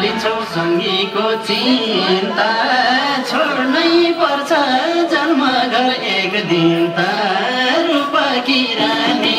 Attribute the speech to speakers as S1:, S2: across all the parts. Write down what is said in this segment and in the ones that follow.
S1: लिन्छौ सङ्गीको चिन्ता छोड्नै पर्छ जन्म घर एक दिन त रूपकी रानी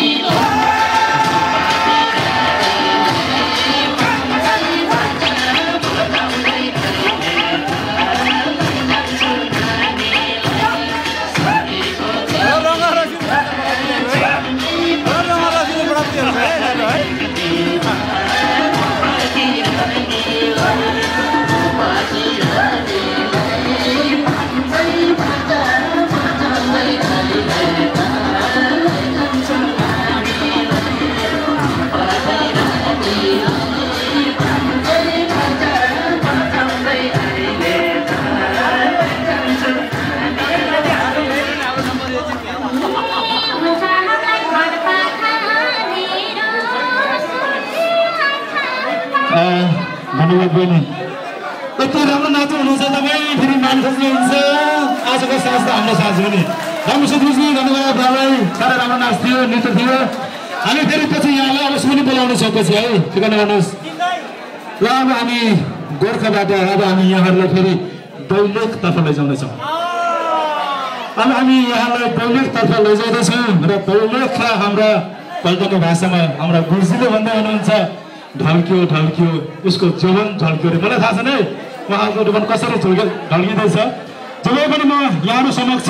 S2: धन्यवाद बहिनी यति राम्रो नाच्नु हुनुहुन्छ तपाईँ फेरि मान खोज्नुहुन्छ आजको साँझ त हाम्रो साँझ हो नि राम्रो सुन्नुहोस् धन्यवाद बाबाई साह्रै राम्रो नाच थियो नृत्य थियो हामी फेरि पछि यहाँलाई अब सुनि बोलाउन सक्छ है ठिक गर्नुहोस् ल अब हामी गोर्खाबाट अब हामी यहाँहरूलाई फेरि दैलेखतर्फ लैजाउँदैछौँ अब हामी यहाँलाई दैलेखतर्फ लैजाँदैछौँ र दैलेख हाम्रा पहिलाको भाषामा हाम्रा गुरुजीले भन्दै हुनुहुन्छ ढल्क्यो ढल्क्यो उसको जीवन ढल्क्यो अरे मलाई थाहा छैन है उहाँको जीवन कसरी ढल्किँदैछ जब पनि म यहाँहरू समक्ष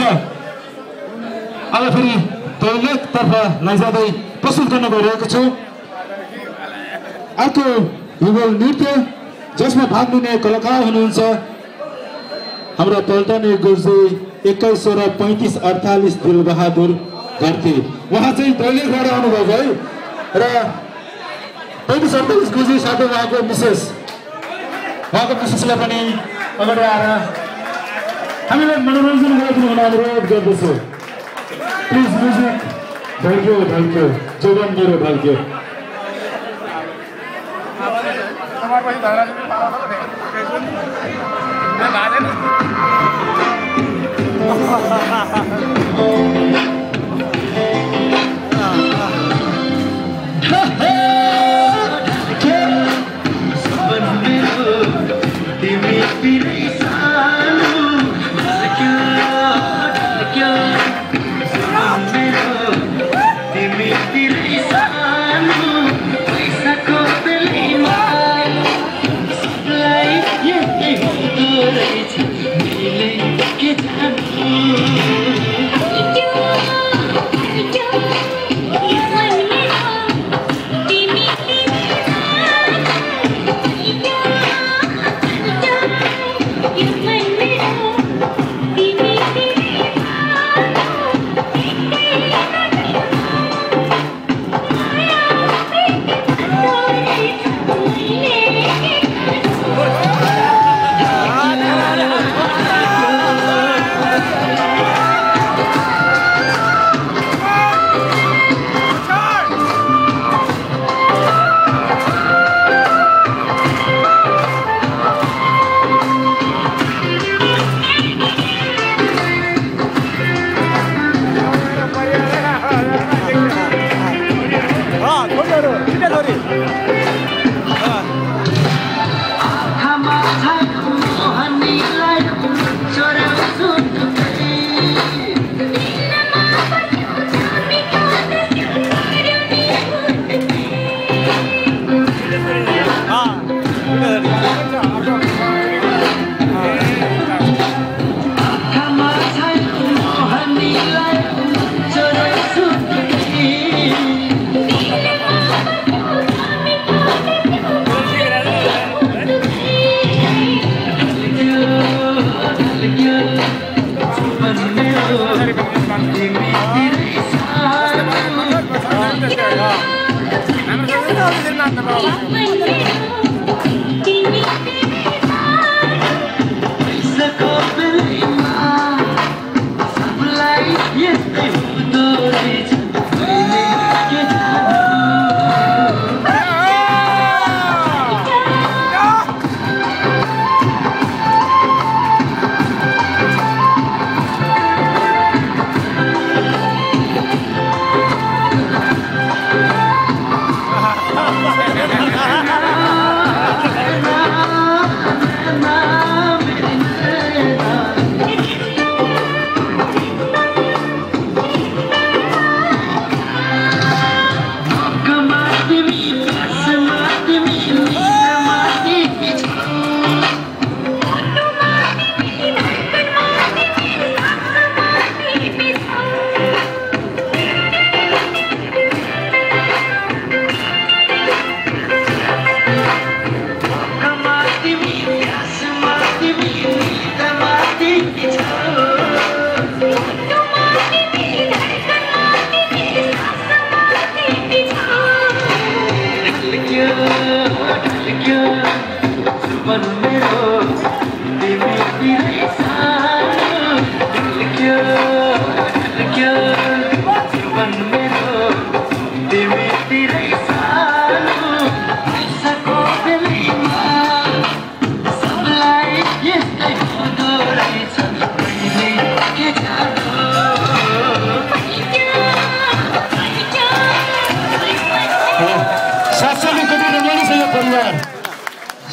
S2: अब फेरि दैलेखतर्फ लैजाँदै प्रस्तुत गर्न गइरहेको छु अर्को युगल नृत्य जसमा भाग लिने कलाकार हुनुहुन्छ हाम्रो पल्टने गुरुजी 21 16 35 48 दिलबहादुर घरती उहाँ चाहिँ दैलेखबाट आउनुभएको है र 35 48 गुरुजी साथै उहाँको विशेषलाई पनि अगाडि आएर हामीलाई मनोरञ्जन गराइदिनु अनुरोध गर्दछु प्लिज म्युजिक ढल्क्यो ढल्क्यो जीवन मेरो ढल्क्यो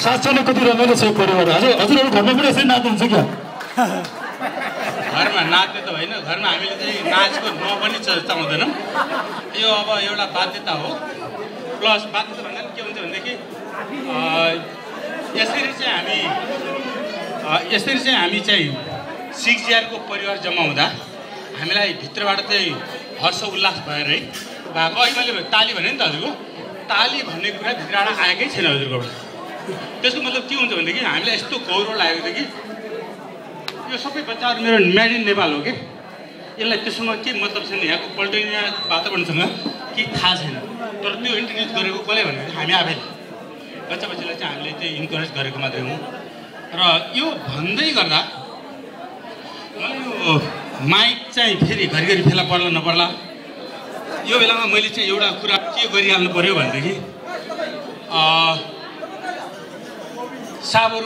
S2: साँच्चै कति रमाइलो छ यो परिवार। हजुरहरू घरमा पनि यसरी नाच्नुहुन्छ क्या?
S3: घरमा नाच्ने त होइन, घरमा हामीले चाहिँ नाचको पनि चाहँदैनौँ। यो अब एउटा बाध्यता हो। प्लस बाध्यता भन्दा के हुन्छ भनेदेखि यसरी चाहिँ हामी चाहिँ सिक्जिआरको परिवार जम्मा हुँदा हामीलाई भित्रबाट चाहिँ हर्ष उल्लास भएर है भएको। अहिले मैले ताली भने नि त हजुरको, ताली भन्ने कुरा भित्रबाट आएकै छैन हजुरकोबाट। त्यसको मतलब के हुन्छ भनेदेखि हामीलाई यस्तो गौरव लागेको थियो कि यो सबै बच्चाहरू मेरो मेड इन नेपाल हो कि यसलाई त्योसँग के मतलब छैन, यहाँको पल्टिनिया वातावरणसँग केही थाहा छैन। तर त्यो इन्ट्रोड्युस गरेको कसले भनेदेखि हामी आफैले बच्चालाई चाहिँ हामीले चाहिँ इन्करेज गरेको मात्रै हौँ। र यो भन्दै गर्दा मलाई यो माइक चाहिँ फेरि घरिघरि फेला पर्ला नपर्ला, यो बेलामा मैले चाहिँ एउटा कुरा के गरिहाल्नु पऱ्यो भनेदेखि साबु